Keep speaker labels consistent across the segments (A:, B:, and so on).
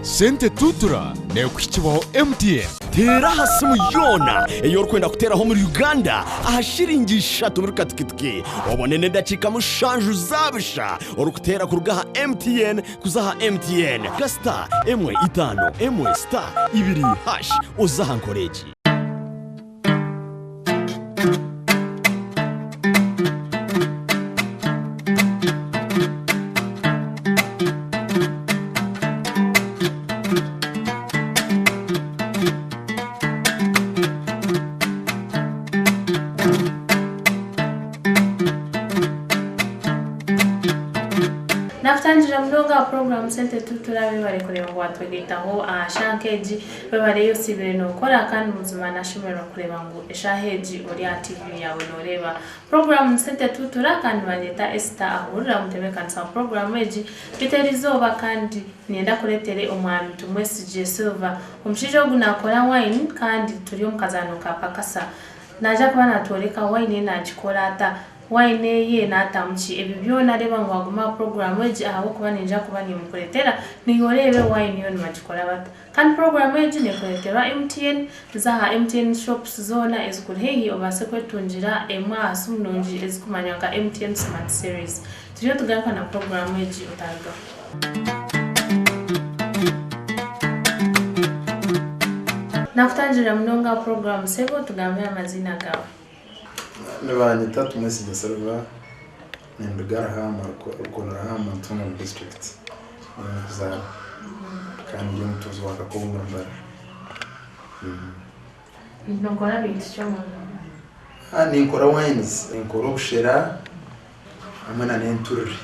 A: Sente Tutura neekuhikibwaho MTN.
B: Teera aha simu yoona ei orikwenda kuteeraho omuri Uganda aha shiringi ishatu buri katikitiki obone n'edakiika mushanju za busha orikuteera kuruga aha MTN kuza aha MTN. Ga star emwe itaano emwe star ibiri hash oze aha nkora egi.
C: Nakutangirira munonga aha puroguraamu Sente Tutura webare kureeba ngu watwegaitaho aha shaaha nk'egi. Webare osiibire nookora kandi buzima nashemererwa kureeba ngu eshaaha egi ori aha TV yaawe nooreeba puroguraamu ni Sente Tutura kandi banyeta Esther Ahurira omutebeekanisa wa puroguraamu egi. Beitu erizooba kandi niinyenda kureetere Omwami Tumwesigye Silver. Omushaija ogu naakora wine kandi turi omu kazaano ka Pakasa. Naija kuba naatworeka wine ye naagikora ata, wine eye naatamu ki. Ebyo byona reeba ngu waaguma aha puroguraamu egi ahabw'okuba niinyija kuba niimukureetera naiwe oreebe wine yo nibagikora bata. Kandi puroguraamu egi neekureeterwa MTN, za aha MTN shops zoona ezikuri haihi obaase kwetungira emwe aha simu nungi ezikumanywa nka MTN Smart Series. Turiyo tugaruka na puroguraamu egi otarugaho. Nakutangirira munonga aha puroguraamu sebo, tugambire amaziina gaawe.
D: Nibanyeta Tumwesigye Silver ninduga Ruhaama Rukono Ruhaama Ntungamo district niyo ndikuzaarwa kandi ndi omutuuzi wa Kakobo omuri Mbarara.
C: Nokora bintu ki omu Mbarara?
D: Ninkora wines, ninkora obushera hamwe na n'enturire.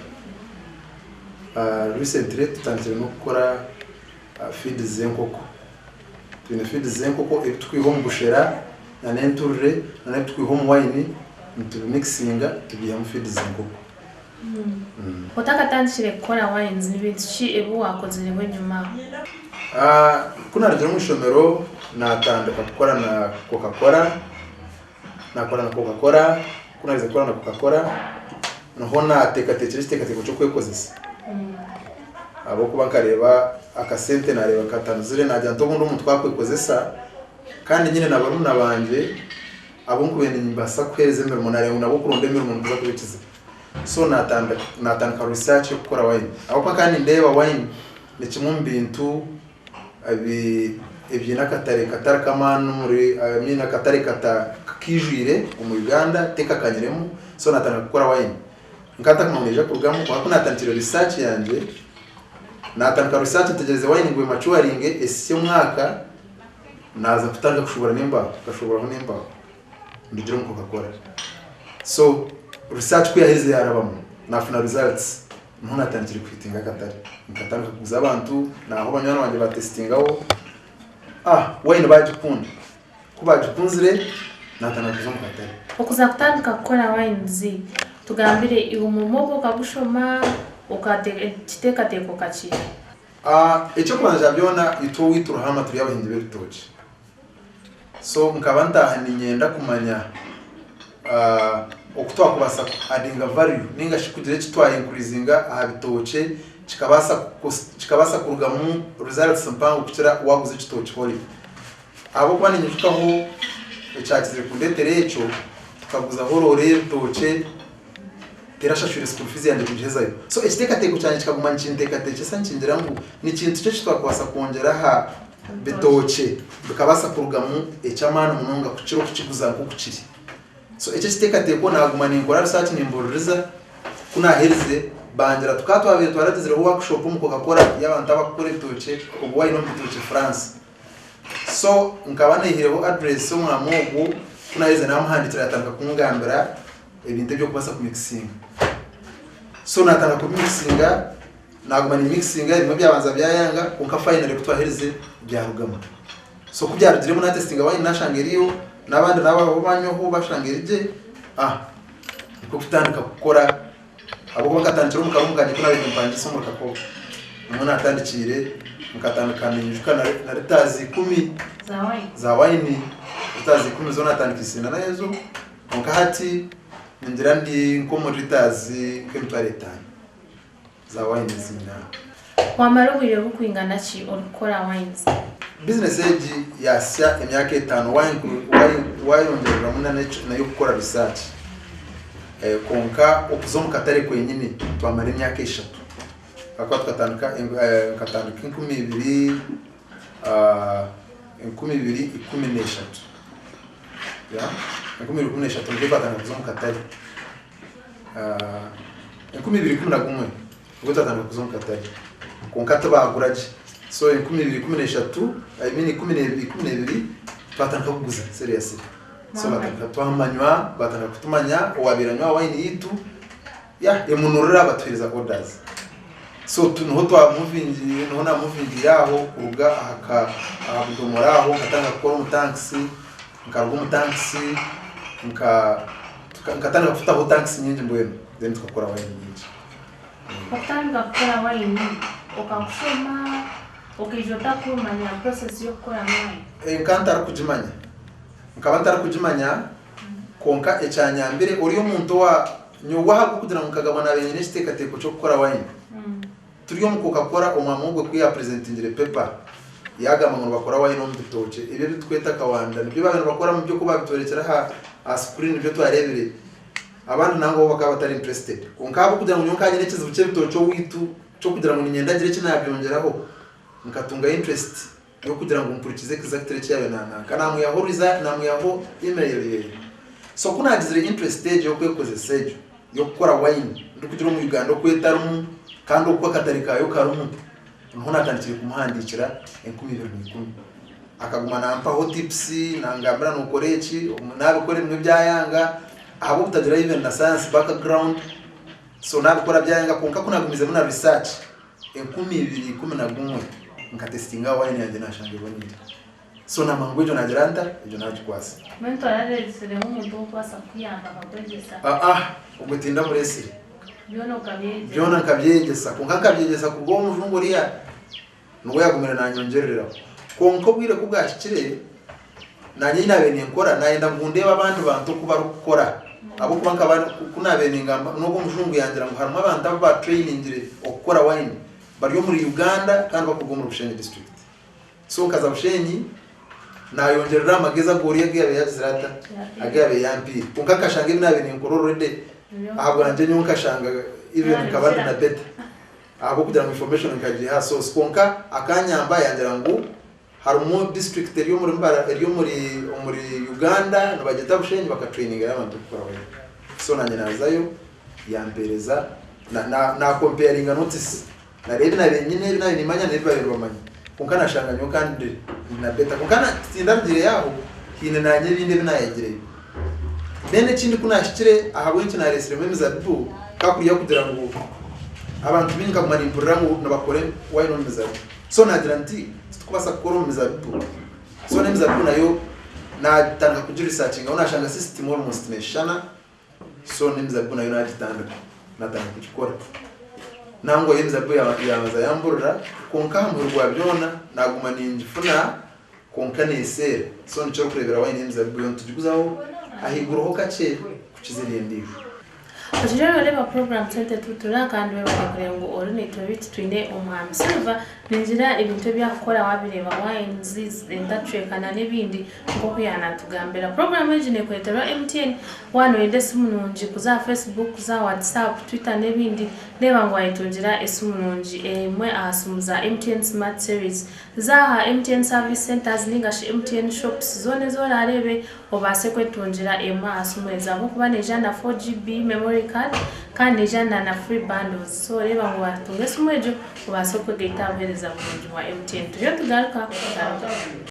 D: Recently tutandikire n'okukora feeds z'enkoko. Twine feeds z'enkoko ebi tukwiha omu bushera na n'enturire na n'ebi tukwiha omu wine nitubimikisinga tubyihamu feeds z'enkoko.
C: Otakatandikire kukora wines ni bintu ki ebi waakozireho enyima?
D: Ku naarugire omu ishomero naatandika kukora na Coca Cola, naakora na Coca Cola, ku naaherize kukora na Coca Cola niho naateekateekire ekiteekateeko ky'okwekozesa ahabw'okuba nkareeba akasente naareeba katanuzire naagira nti obundi omuntu ku akwekozesa kandi nyine na barumuna bangye abu nkubaire nimbaasa kuheereza emirimo naareeba ngu nabo kuronda emirimo nikuza kuba ekizibu. So natandika natandika research y'okukora wine ahabw'okuba nkaba nindeeba wine ni kimwe omu bintu ebi ebiine akatare katari k'amaani omuri I mean akatare kata kaijwire omu Uganda tekakanyiremu so natandika kukora wine. Nkaba ntakumanya ngu neija kurugamu kwonka ku natandikire research yangye, natandika research ntegyerize wine ngu emacuwaringe ehitsye omwaka naaza kutandika kushubura n'embaaho, nkashuburaho n'embaaho. Ndugire omu Coca Cola. So research ku yaherize yarabamu nafuna results niho natandikire kuhitinga akatare. Nkatandika kuguza abantu naho banywani bangye batesitingaho ah wine bagikunda. Ku bagikunzire natandika kuza omu katare.
C: Okuza kutandika kukora wines tugambire iwe omurimo ogu okagushoma ekiteekateeko okakiiha?
D: Ah eky'okubanza kya byona itwe owaitu Ruhama turi abahingi b'ebitookye. So nkaba ntaaha niinyenda kumanya oku twakubaasa ku adinga value nainga shi kugira eki twa increasinga aha bitookye kikabaasa kikabaasa kurugamu results mpango kukira waaguza ekitookye whole. Ahabw'okuba ninyijukaho ekyakizire kundeetera ekyo, tukaguzaho roore y'ebitookye terashashwire school fees yangye kugihezayo. So ekiteekateeko kyangye kikaguma nikinteekateekyesa nikingira ngu ni kintu ki eki twakubaasa kwongyera aha bitookye bikabaasa kurugamu eky'amaani munonga kukira okukiguza nk'oku kiri. So ekyo ekiteekateeko naaguma ninkora research nimbuririza, ku naaherize bangira tukaba twabaire twaragizireho workshop omu Coca Cola y'abantu abakukora ebitookye obu wine omu bitookye France. So nkaba naihireho address y'omwami ogwo, ku naaherize naamuhandiikira yaatandika kungambira ebintu eby'okubaasa kumikisinga. So naatandika kubimikisinga. Naguma ni mixinga ebimwe byabanza byayanga kwonka finally kutwaherize byarugamu. So kubyarugiremu natestinga wine nashanga eriyo nabandi nabo abu banywaho bashanga erigye ah nikwo kutandika kukora ahabwokuba nkatandikira omu karumu kangye kunabaire nimpangisa omuri Kakobe nimwo natandikiire nkatandika ninyijuka na litres ikumi za wine litres ikumi zo natandikise na ezo kwonka hati ningira ndi nk'omuri litres nk'emitwaro etano. Za wine ezi nyine aha.
C: Wamara obwire burikwingana ki orikukora wines?
D: Bizinesi egi yahitsya emyaka etaano wayongyereramu n'ey'okukora research kwonka okuza omu katare kwenyini twamara emyaka eshatu ahakuba tukatandika nkatandika 2013 2013 nibwo twatandika kuza omu katare 2011 Nibwo twatandika kuza omu katare kwonka tibagura gye so 2013 I mean 2012 twatandika kuguza seriously so batandika twamanywa batandika kutumanya owabaire anywa wine yaitu yeah emunurira batuhereza orders so niho twa muvingi niho na muvingiire aho kuruga aha ka aha budomora aho nkatandika kukora omu tanks nkaruga omu tanks nka nkatandika kutaho tanks nyingi mbwenu then tukakora wine nyingi.
C: Okutandika kukora wayini, okakushoma, okaija otakumanya process y'okukoramu wayini?
D: Nkaba ntarikugimanya. Nkaba ntarikugimanya kwonka ekyanyambire ori omuntu owa nyowe ahabw'okugira ngu nkagabwa naabaire nyine ekiteekateeko ky'okukora wayini. Turi omu Coca-Cola omwami ogwe ku yaapurezentingire pepa yaagamba ngu nibakora wayini omu bitookye ebi ebiturikweta kawanda nibyo baabaire nibakora omu by'oku baabitworekyera aha sikirini nibyo twareebire. Abandi nangwa bo bakaba batari interested. Kwonka ahabw'okugira ngu nyowe nkaba nyine ekizibu ky'ebitookye owaitu ky'okugira ngu niinyenda ngire eki naabyongyeraho, nkatunga interest y'okugira ngu mpurikize exactly eki yaabaire naananka. Naamwihaho risa naamwihaho email ye. So ku naagizire interest egyo y'okwekozesa egyo y'okukora wine ndikugira omu Uganda oku etarimu kandi oku akatare kaayo karimu, niho naatandikire kumuhandiikira 2010. Akaguma nampaho tips, nangambira nokora eki, nabikora ebimwe byayanga ahabw'obutagira even na science background, so nabikora byayanga kwonka kunagumizemu na research, 2011 nkatesitinga wine yangye nashanga eboniire. So namanya ngu egyo nagira nta, egyo nagikwasa.
C: Mbwenu toraretsireho omuntu ow'okubaasa kukuyamba akakwegyesa?
D: Aa, ogwe tindamuresire.
C: Byona okabyeyegyesa?
D: Byona nkabyeyegyesa kwonka nkabyeyegyesa kuruga ow'omujungu oriya. Niwe yaagumire naanyongyerereraho. Kwonka obwire ku bwahikire, naanye ei naabaire ninkora naayenda ngu ndeebe abandi bantu oku barikukora. Ahabw'okuba nkaba ku naabaire ningamba n'ogwo omujungu yangira ngu harimu abantu abu baatureyiningire okukora wayini bari omuri Uganda kandi barikuruga omuri Bushenyi disiturikiti. So nkaza Bushenyi naayongyerera aha magezi agu oriya agu yaabaire yaagizire ata? Agu yaabaire yampiire. Kwonka nkashanga ebi naabaire ninkora already ahabwangye nyowe nkashanga even nkaba ndi na better. Ahabw'okugira ngu information nkagiiha aha source kwonka akanyamba yangira ngu harimu district eri omuri Mbarara eri omuri omuri Uganda nibagyeta Bushenyi baka trainingayo abantu kukora wine so nanye nazayo yampereza na na na comparinga notes nareeba ebi nabaire nyine ebi nabaire nimanya n'ebi babaire nibamanya kwonka nashanga nyowe kandi ndi na better kwonka na tindarugireyo aho haine nanye ebindi ebi nayegireyo Then ekindi ku naahikire ahabw'enki naareetsiremu emizabibu, ka kuriya kugira ngu abantu baingi nkaguma nimpurira ngu nibakora wine omu mizabibu. So naagira nti titukubaasa kukora omu mizabibu. So n'emizabibu nayo naatandika kugiresearchingaho naashanga system almost neeshushana, so n'emizabibu nayo naagitandika, naatandika kugikora. Nangwa yo emizabibu yaabanza yamburira kwonka aha muheru gwa byona naaguma ningifuna. Kwonka neeseera, so nikyo orikureebera waini y'emizabibu yo nitugiguzaho ahaiguruho kakye kukiza eri endiijo.
C: Otwire noreeba puroguraamu Sente Tutura kandi webare kureba ngu ori naitwe beitu twine Omwami Silver ningira ebintu ebi akukora wabireeba wines, entacwekana nebindi nkoku yanatugambira. Puroguraamu egi nekureterwa MTN waaba noyenda esimu nungi kuza aha Facebook, kuza aha WhatsApp, Twitter nebindi reeba ngu wayetungira esimu nungi emwe aha simu za MTN Smart Series. Za aha MTN Service Centres ninga shi MTN Shops zoona ezi oraareebe obaase kwetungira emwe aha simu ezo ahabw'okuba neija na 4GB memory card kandi neija na na free bundles so reeba ngu waatunga esimu egyo obaase kwegaita aha buheereza burungi bwa MTN. Turiyo nitugaruka, otarugaho.